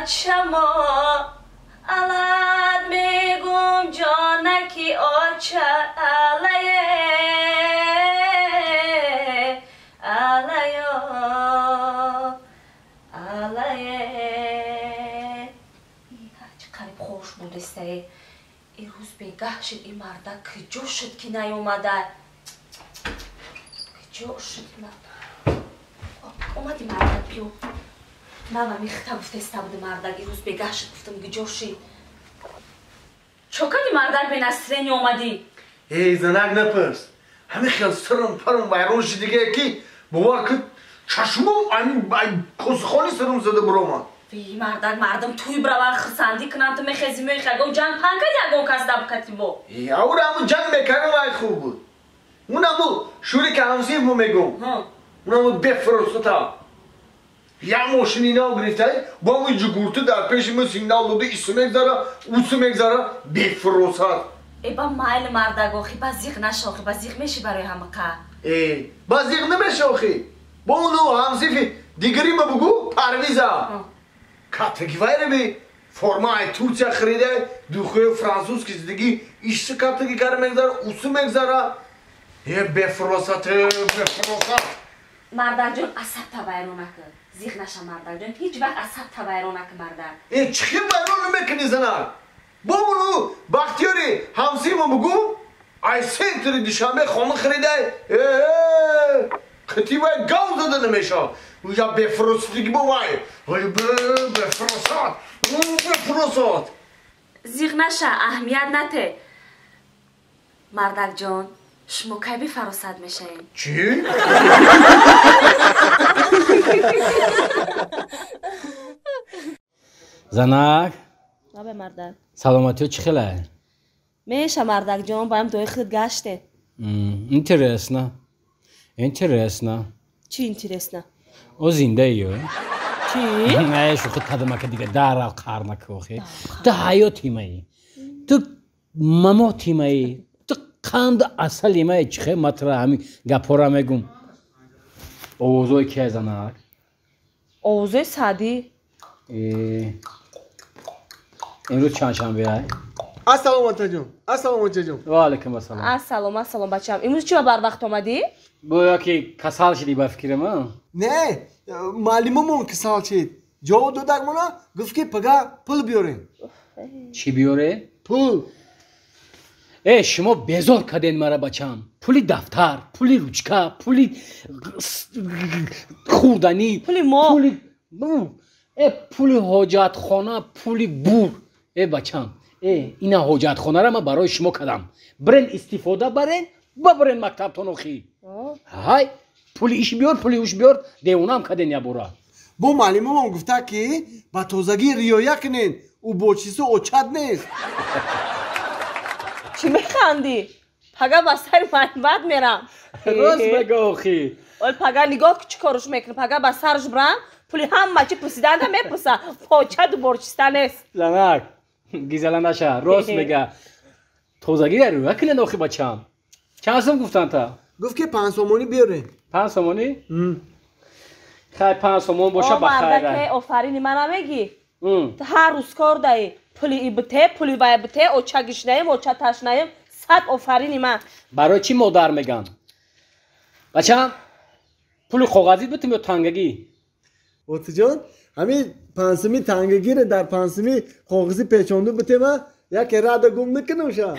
бачамо алад мегум ҷонаки оча алае алаё алае. Чӣ қариб хош будестае. Ирӯз бегаҳ шид и мардак киҷо шуд ки наёмада? Киҷо шуд? Омади мардак биё. Ман ами хита гуфтеста буди мардак ирӯз бегаҳ шуд гуфтам киҷо шид? Чо кади мардак бенасрени омадӣ? Эй занак напурс. Ҳами хел сирм парм вайрон шидиге ки бовар кун чашмом ами косхони сирм зада биромад. Ви мардак мардум туй браван хурсандӣ кунанд ту мехези меои ягон ҷанг панг кади ягон кас дабкати бо. Аура ҳамун ҷанг мекардам вай хуб буд. Унаму шӯри ки ҳамсиф мо мегум. Унаму бефурсата. Як мошини нав гирифтай бо ҳамун ҷугурту дар пеши мо сигнал дода ису мегзара усу мегзара бефурсат. Э ба майли мардак охи ба зиқ наша охи ба зиқ меши барои ҳамақа. Э ба зиқ намеша охи. Бо уну ҳамсифи дигари ма бугу Парвиза. Катаги вайраби формаи Турция харида духои французски зиндагӣ ишси катаги кара мегзара усу мегзара. Э бефуросат бефуросат. Мардакҷон асабта вайрон накун. Зиқ наша мардакҷон ҳеҷ вақт асабта вайрон накун мардак. Э чӣ хел вайрон намекунӣ занак? Бо уну Бахтиёри ҳамсимо бугу ай центри Душанбе хона харида э қити вай гав зада намеша. Я бефуросатиги бо вай. Ой бефуросат. Бефуросат. Зиқ наша аҳамият нате. Мардакҷон шумо кай бефаросат мешавед? Чӣ? Занак. Лабе мардак. Саломатиё чӣ хеле? Меша мардакҷон ба ҳам дои худ гаште. Интересно. Интересно. Чӣ интересно? О зиндаиё? Чӣ? Не, шӯхи кадамака дига дарал қар накохи. Ту ҳаёти маи. Ту мамоти маи. Ту қанду асали маи. Чӣ хел матра ҳамин гапҳоро мегум. Овозҳои кия занак? Овозҳои Саъдӣ. Имрӯз чандшанбе ай? Ассалому атаҷон. Ассалому атаҷон. Ва алайкум ассалом. Ассалом, ассалом бачам. Имрӯз чӣ ба барвақт омадӣ? Боя ки касал шидӣ ба фикрам, а? Не, муаллимамон касал шид. Ҷавоб додак мона гуфт ки пага пул биёрем. Чӣ биёрем? Пул. Э, шумо безор карден мара бачам. Пули дафтар, пули ручка, пули хӯрданӣ, пули мо, пули э пули ҳоҷатхона, пули бур. Э бачам, э ина ҳоҷатхонаро ман барои шумо кардам. Бирен истифода барен, бабарен мактабтон охи. Ҳай, пули иш биёр, пули уш биёр, девонаам карден ябора. Бо муаллимамон гуфта ки ба тозагӣ риоя кунен, ӯ бо чизо очат нест. Чӣ механдӣ? Пага ба сари бад мерам. Рост мега охи. Ол пага нигоҳ чӣ корш мекунӣ? Пага ба сарш брам, пули ҳама чӣ пурсиданда мепурса, почаду борчиста нест. Занак, гизала наша, рост мега. Тозагӣ риоя кунен охи бачам. Чанд сум гуфтанд та? Гуфт ки 5 сомонӣ биёрем. 5 сомонӣ? Хай 5 сомон боша ба хайр. Офарини мана мегӣ? Ту ҳар рӯз кор даӣ. Пули и бите, пули вай бите, оча гишнаем, оча ташнаем, сад офарини ман. Барои чӣ модар меган? Бачам, пули коғазӣ битим ё тангагӣ? Отиҷон, ҳамин 5 сомӣ тангагиро дар 5 сомӣ коғазӣ печонду битема, яке рада гум накунам ша.